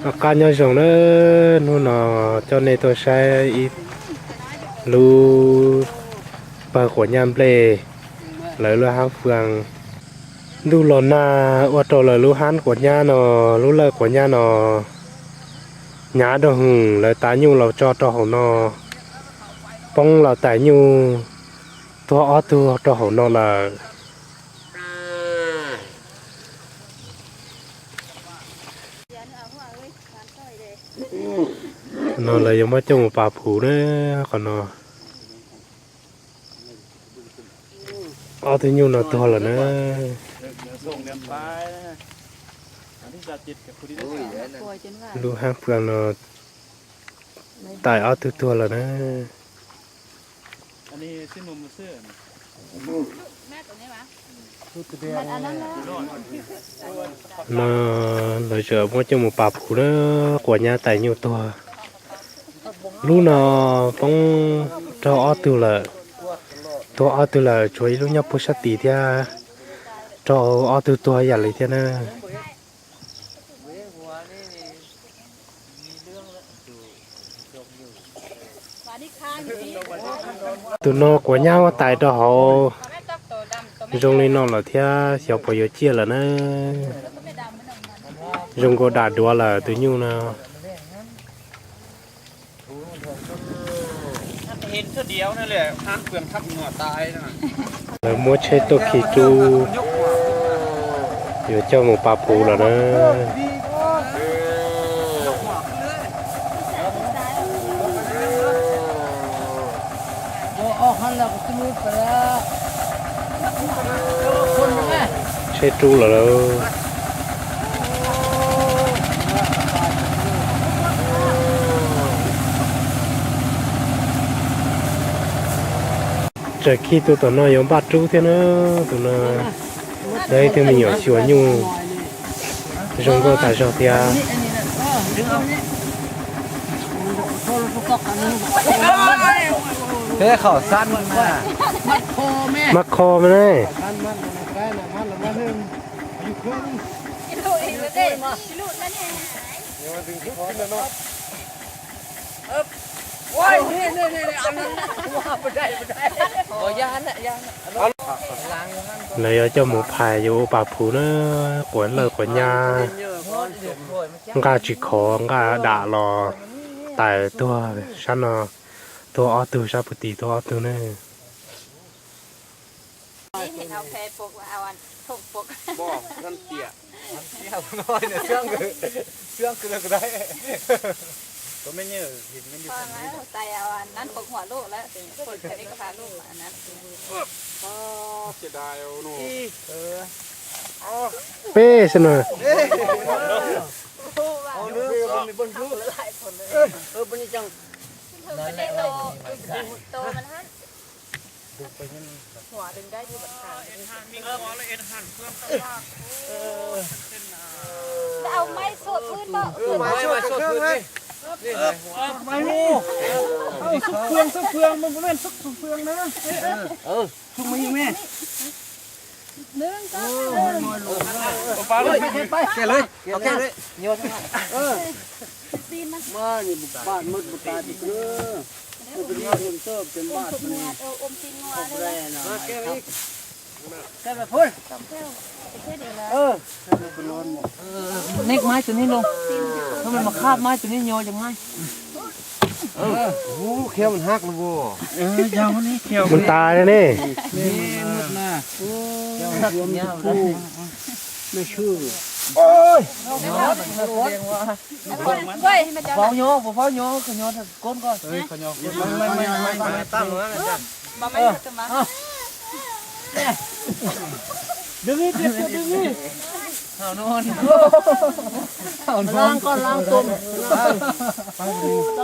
Noj qab nyob zoo na, hnub no coj nej tuaj saib ib lub pawg quav nyab nplej, lawv lub hab fwaa. Ntuj los nag ua rau lawv lub hab quav nyab no, lub lawj quav nyab no hnyav dua hwv, lawv tav nyuj los tso rau hauv no, poob los taim nyuj tuag ob tug rau hauv no lawm. No lawv yuav muab coj mus pas phuv na, qhov no. Ob tug nyuj no tuag lawm na. Lub hab fwaa no taim ob tug tuag lawm na. No lawv tseem muab coj mus pas phuv na, quav nyab taim nyuj tuag. Lub no poob raug ob tug lawm, tuag ob tug lawm, tshuav ib lub nyob puag sab tid thiab, raug ob tug tuag yam li thiab na. Tus no quav nyab muab tais rau hauv zoo li no lawm thiab, xyov puas yuav ciaj lawm na. Zoo nkaus dam duav lawm tus nyuj no. Lawv muab tsheb tuaj khi rub, yuav coj mus pas phuv lawm na. Tsheb rub lawm lauj. Tseem khi tus tom no yuav npaj rub thiab na, tus no yog ib tug me nyuam xyuas nyuj zoo nkauj tas zog thiab. Mab kho mas ne. Lawv yuav coj mus phais yuav ua pas phuv na, quav lawj quav nyab, nqaj tsis khov, nqaj dam los tais tuag sab no, tuag ob tug, sab puag tim tuag ob tug ne. Peb xwb na. Xúc Phương, xúc Phương, xúc Phương, xúc Phương na. Nek maiv tus ni lug, maj khab maiv tus ni nyo ces maiv. Mus tas ne. Phauv nyo, puas phauv nyo, koj nyo koob koj. Đừng đi, đừng đi. Tau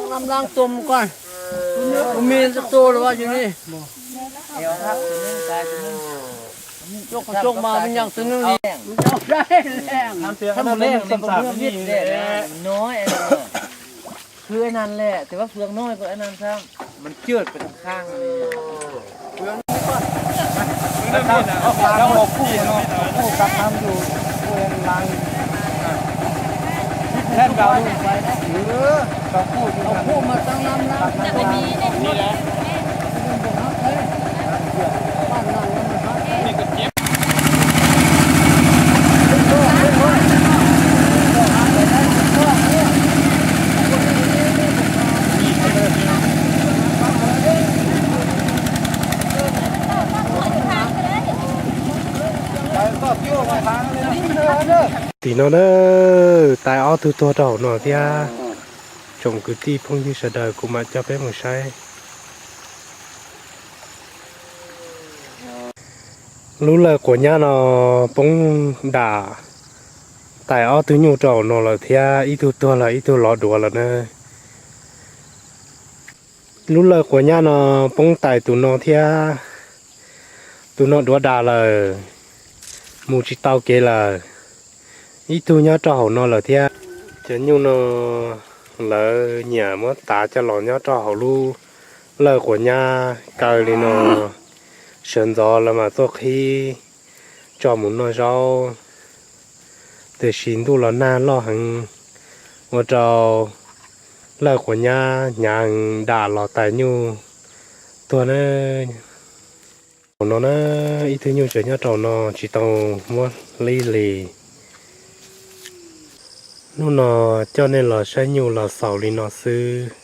năm lăng tôm coi. Ua me tau tô rồi bao nhiêu đi. Cốc cốc mà mình nhặt từ nước đi. Thăm leng, thăm leng. Nói. Khwv ib nan lawm, tes vaj fwv no kuj ib nan xwb, mas cwj pes khaj li. Tim no na, tais ob tug tuag rau hauv no thiab. Tsoom kwv tij phooj ywg sawv daws, kuv mam coj peb mus saib. Lub lawj quav nyab no poob dam tais ob tug nyuj rau hauv no lawm thiab, ib tug tuag lawm ib tug lov duav lawm na. Lub lawj quav nyab no poob tais tus no thiab, tus no duav dam lawm, mus tsis tau kev lawm. Ib tug nyob rau hauv no lawm thiab. Cov nyuj no lawv nyiam muab tav coj los nyob rau hauv lub lawj quav nyab kaw li no, sawv ntxov lawv mam tuaj qhib tso mus noj zaub. Tiam sis ntuj los nag loj heev, ua rau lawj quav nyab hnyav heev dam los tais nyuj tuag na. Hauv no na, ib tug nyuj tseem nyob rau no tsis tau muab hlib li. Hnub no coj nej los saib nyuj los xaus li no xwb.